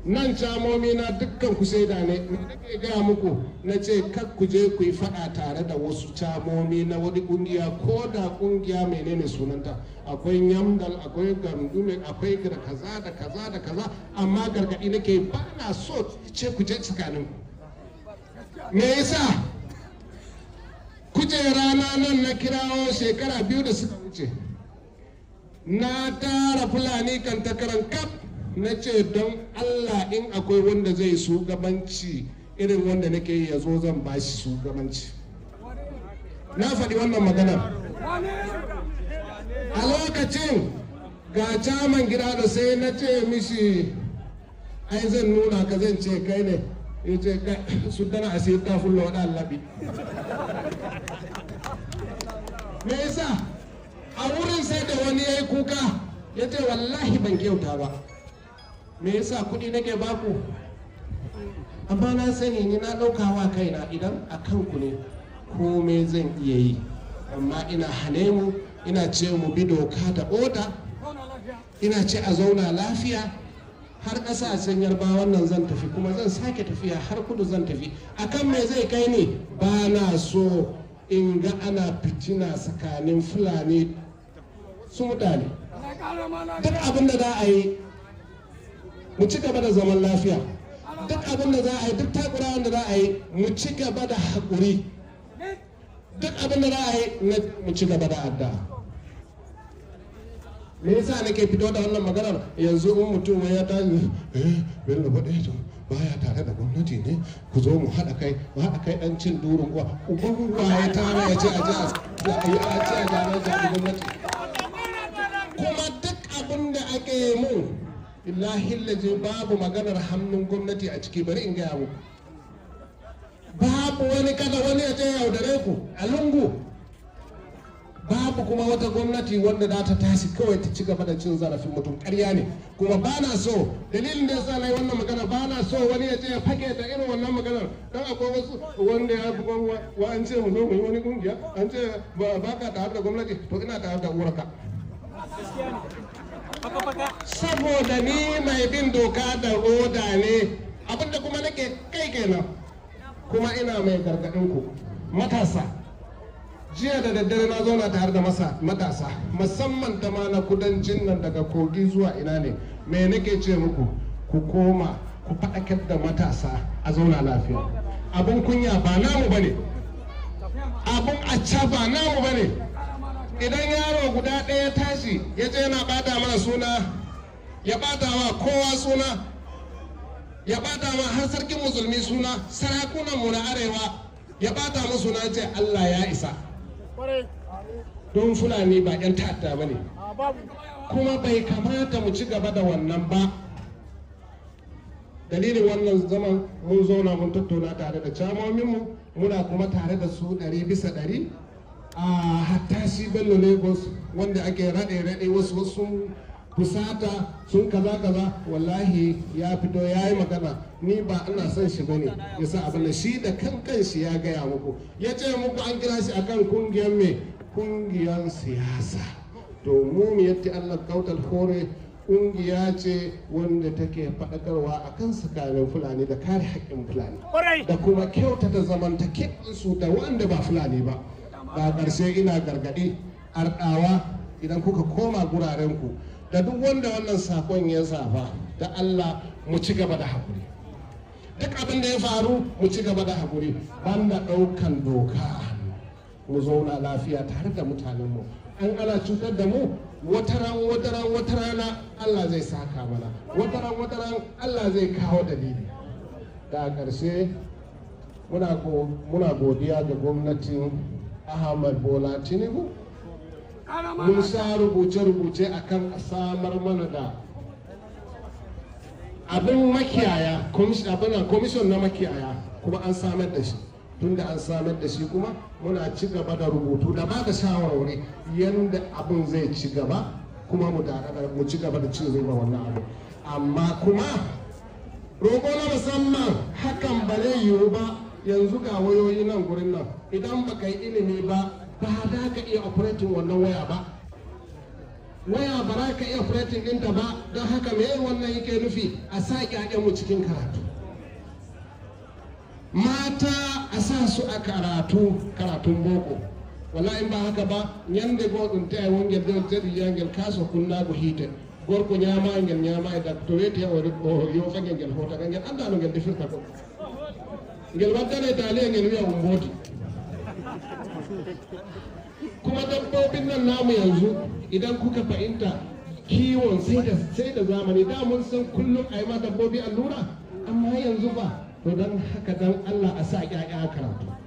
Nan camomi na dukkan ku shaida ne. Me nake gaya muku? Na ce kar ku je ku yi faɗa tare da wasu camomi na wani ƙungiya, ko da ƙungiya menene sunanta. Akwai Nyamdal, akwai Gamdume, akwai da kaza da kaza da kaza, amma gargaɗi nake, ba na so ce ku je tsakanin. Me yasa? Kujera na nan na kirawo shekara 2 da suka wuce, na tara Fulani kan takaran kaf, na ce don Allah in akwai wanda zai shugabanci irin wanda nake yi ya zo, zan ba shi shugabanci. Na faɗi wannan maganar a lokacin ga caman gida da sai na ce mishi, ai zan nuna ka, zan ce kai ne. Ya ce su dana asiri ta fulla waɗa labi. Me yasa? A wurin sai da wani ya yi kuka, ya ce wallahi ban kyauta ba. Me yasa? Kuɗi nake baku? Amma na sani ni na ɗaukawa kaina, idan a kanku ne komai zan iya yi. Amma ina hane mu, ina ce mu bi doka da oda, ina ce a zauna lafiya. Har ƙasashen Yarbawan nan zan tafi, kuma zan sake tafiya, har kudu zan tafi. Akan me zai kai ni? Ba na so in ga ana fitina tsakanin Fulani su mutane. Duk abin da za a yi, mu ci gaba da zaman lafiya. Duk abin da za a yi, duk takurawan da za a yi, mu ci gaba da haƙuri. Duk abin da za a yi, mu ci gaba da addu'a. Me yasa nake fito da wannan maganar yanzu? In mutum ya tashi, Bello Bodejo baya tare da gwamnati ne, ku zo mu haɗa kai, mu haɗa kai. Ɗan cin durin uwa, uban uwa ya tara ya ce a je a yi a ce a jami'ar zaɓi gwamnati. Kuma duk abin da ake yi mu, billahi lazi babu maganar hannun gwamnati a ciki. Bari in gaya muku, babu wani, kada wani ya ce yaudare ku a lungu. Babu kuma wata gwamnati wanda za ta tashi kawai ta ci gaba da cin zarafin mutum. Ƙarya ne. Kuma ba na so, dalilin da yasa na yi wannan magana, ba na so wani ya ce ya fake da irin wannan maganar, don akwai wasu wanda ya wa an ce mu zo mu yi wani kungiya, an ce ba ka tare da gwamnati. To ina tare da uwarka, saboda ni mai bin doka da oda ne. Abinda kuma nake kai kenan. Kuma ina mai gargaɗin ku matasa. Jiya da daddare na zauna tare da matasa, musamman ta ma na kudancin nan, daga Kogi zuwa ina ne. Me nake ce muku? Ku koma ku faɗakar da matasa a zauna lafiya. Abun kunya ba namu bane, abun acca ba namu bane. Idan yaro guda ɗaya tashi ya ce yana ɓata mana suna, ya ɓata wa kowa suna, ya ɓata wa har sarkin musulmi suna, sarakunan mu na arewa ya ɓata musu, na ce Allah ya isa. Don Fulani ba 'yan ta'adda ba ne, kuma bai kamata mu ci gaba da wannan ba. Dalilin wannan zaman, mun zauna mun tattauna tare da camominmu, muna kuma tare da su 100%. A hatta shi Bello Lagos wanda ake raɗe raɗe, wasu sun fusata, sun kaza kaza, wallahi ya fito ya yi magana. Ni ba ina son shi bane ya sa abin da shi da kan kanshi ya gaya muku, ya ce muku an kira shi akan kungiyar me, kungiyar siyasa. To mu Miyatti Allah Kautal Hore kungiya ce wanda take faɗakarwa akan tsakanin Fulani da kare haƙƙin Fulani da kuma kyautata zamantakewarsu da wanda ba Fulani ba. Da ƙarshe ina gargaɗi arɗawa, idan kuka koma gurarenku, da duk wanda wannan sakon ya zafa, da Allah mu ci gaba da haƙuri. Duk abin da ya faru, mu ci gaba da haƙuri, banda ɗaukan doka. Mu zauna lafiya tare da mutanenmu. An ana cutar da mu, wataran wataran wata rana Allah zai saka mana, wataran wataran Allah zai kawo dalili. Da ƙarshe muna godiya ga gwamnatin Ahmad Bola Tinubu. Mun sha rubuce-rubuce akan a samar mana da abin makiyaya, commission na makiyaya, kuma an samar da shi. Tunda an samar da shi, kuma muna ci gaba da rubutu da ba da shawarwari yadda abin zai ci gaba, kuma mu ci gaba da cin zuba wannan abu. Amma kuma roƙo na musamman, hakan ba zai yiwu ba. Yanzu ga wayoyi nan gurin nan, idan baka yi ilimi ba, ba za ka iya operating wannan waya ba. Waya ba za ka iya operating ɗinta ba. Don haka me wannan yake nufi? A sa mu cikin karatu. Mata a sa su a karatu, karatun boko. Wallahi in ba haka ba, ñande goo ɗum te wongel de teɗi yangel kaso kunnago hiite, gorko ñama ngel, ñama e dak to weeti o yofagel ngel hotaga ngel, anda no ngel defirta ko ngel waddane taliya, ngel wiya o mbooti. Kuma dabbobin nan namu yanzu, idan kuka fahimta, kiwon sai da zamani. Da mun san kullum a yi ma dabbobi allura, amma yanzu ba. To don haka, don Allah a sa ƴaƴa karatu.